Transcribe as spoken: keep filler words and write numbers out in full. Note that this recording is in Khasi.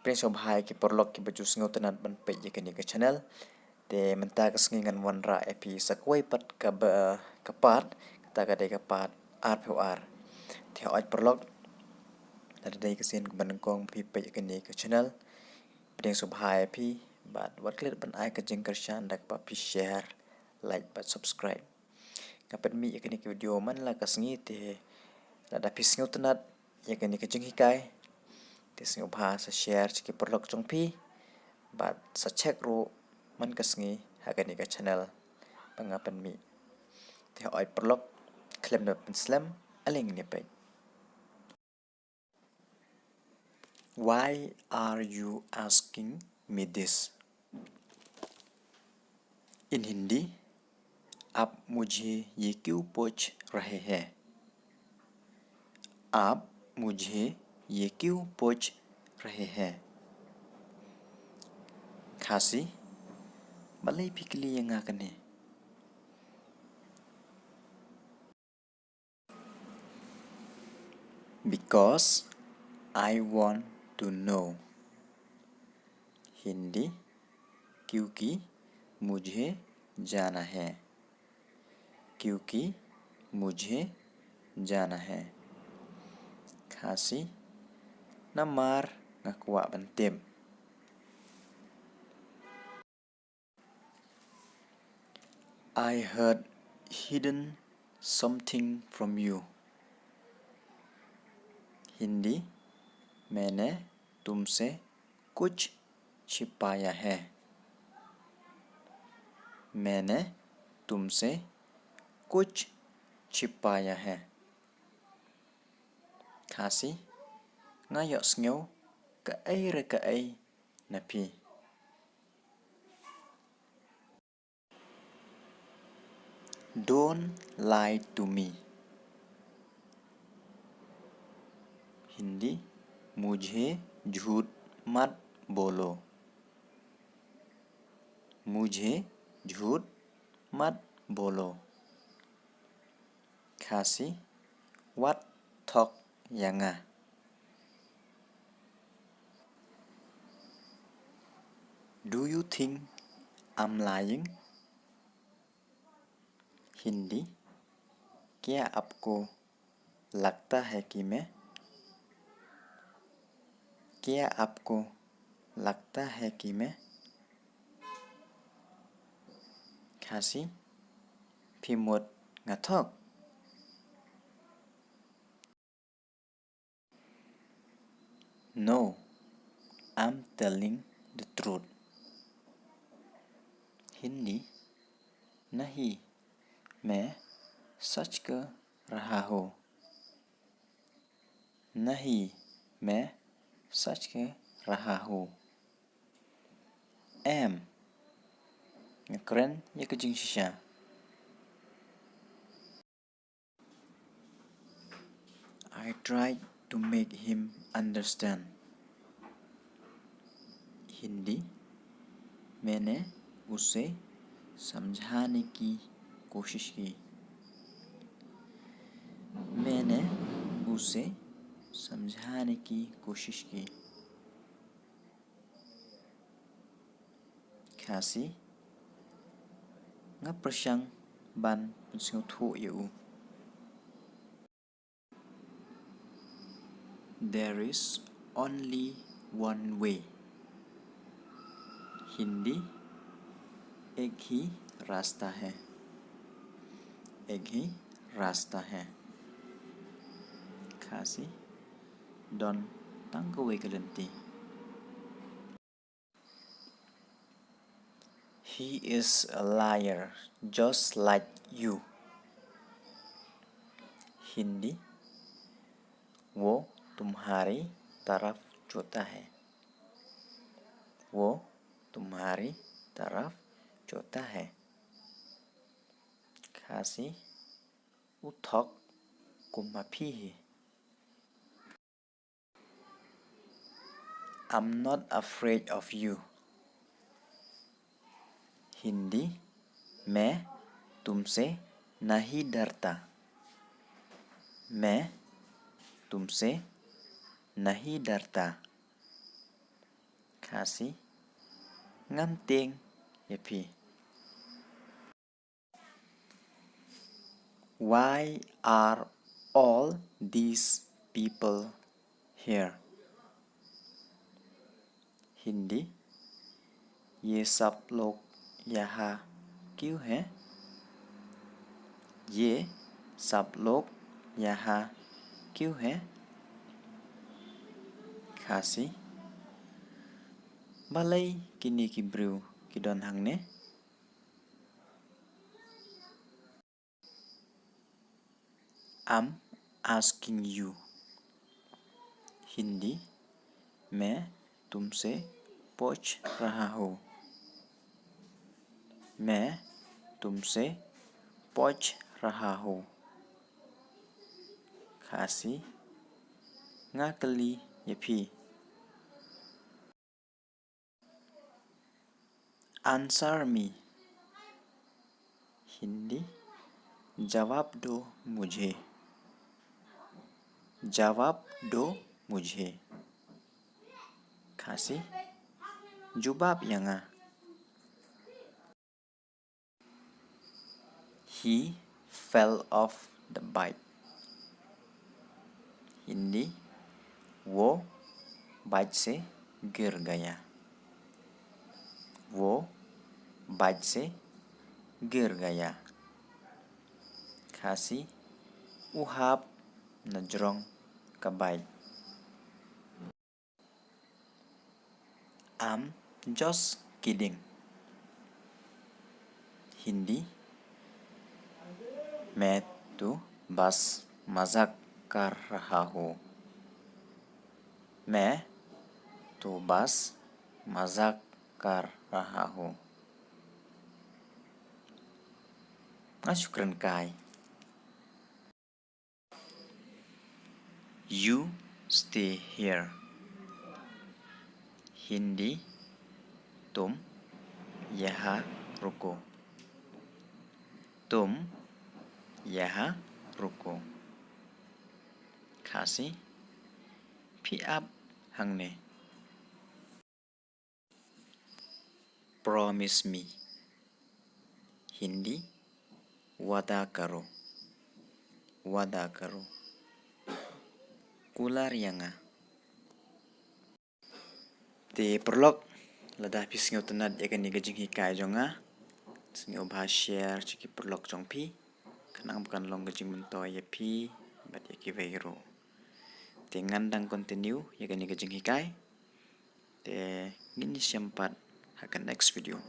Pdiang sngewbha ïa ki paralok kiba ju sngewtynnat ban peit ïa kane ka channel. Te mynta ka sngi ngan wanrah ïa phi sa kawei pat kaba, ka part, kata ka dei ka part arphew ar. Te hooid paralok, lada dei ka sien kaba nyngkong ba phi peit ïa kane ka channel, pdiang sngewbha ïa phi, bad wat klet ban ai ka jingkyrshan da kaba phi share, like bad subscribe. Nga pynmih ïa kane ka video man la ka sngi, te lada phi sngewtynnat ïa kane ka jinghikai, te sngewbha sa share sha ki paralok jong phi, bad sa check ruh man ka sngi ha kane ka channel ba nga pynmih. Te hooid paralok, khlem da pynslem, ale ngin ïa peit. Why are you asking me this? In Hindi, आप मुझे ये क्यों पूछ रहे हैं? आप मुझे ये क्यों पूछ रहे हैं? Khasi, balei phi kylli ïa nga kane? Because I want to know. Hindi, क्योंकि मुझे जाना है। क्योंकि मुझे जाना है। Khasi, namar nga kwah ban tip. I heard hidden something from you. Hindi, मैंने तुमसे कुछ छिपाया है। मैंने तुमसे कुछ छिपाया है। Khasi, nga ïohsngew kaei re kaei na phi. Don't lie to me. Hindi, मुझे झूठ मत बोलो। मुझे झूठ मत बोलो। Khasi, wat thok ïa nga. Do you think I'm lying? Hindi, क्या आपको लगता है कि मैं, क्या आपको लगता है कि मैं, Khasi, phi mut nga thok? No, I'm telling the truth. Hindi, नहीं, मैं सच कह रहा हूँ। नहीं, मैं सच कह रहा हूँ। Em, nga kren ïa ka jingshisha. I tried to make him understand. Hindi, मैंने उसे समझाने की कोशिश की। मैंने उसे समझाने की कोशिश की। Khasi, nga pyrshang ban pynsngewthuh ïa u. There is only one way. Hindi, एक ही रास्ता है। एक ही रास्ता है। Khasi, don tang kawei ka lynti. He is a liar, just like you. Hindi, वो तुम्हारी तरफ झूठा है। वो तुम्हारी तरफ झूठा है। Khasi, u thok kum ma phi hi. I'm not afraid of you. Hindi, मैं तुमसे नहीं डरता। मैं तुमसे नहीं डरता। Khasi, ngam tieng ïa phi. Why are all these people here? Hindi, ये सब लोग यहाँ क्यों हैं? ये सब लोग यहाँ क्यों हैं? Khasi, balei kine ki briew ki don hangne? I'm asking you. Hindi, मैं तुमसे पूछ रहा हूँ। मैं तुमसे पूछ रहा हूँ। Khasi, nga kylli ïa phi. Answer me. Hindi, जवाब दो मुझे। जवाब दो मुझे। Khasi, jubab ïa nga. He fell off the bike. Hindi, वो बाइक से गिर गया। वो बाइक से गिर गया। Khasi, u hap na jrong ka baik. I'm just kidding. Hindi, मैं तो बस मजाक कर रहा हूँ। मैं तो बस मजाक कर रहा हूँ। Nga shu kren kai. You stay here. Hindi, तुम यहाँ रुको। तुम यहाँ रुको। Khasi, phi ap hangne. Promise me. Hindi, वादा करो। वादा करो। Kular ïa nga. Te paralok, lada phi sngewtynnad ïa kane ka jinghikai jong nga, sngewbha share sha ki paralok jong phi, khnang ba kan long ka jingmyntoi ïa phi bad ïa kiwei ruh. Te ngan dang continue ïa kane ka jinghikai. Te ngin ïashem pat ha ka next video.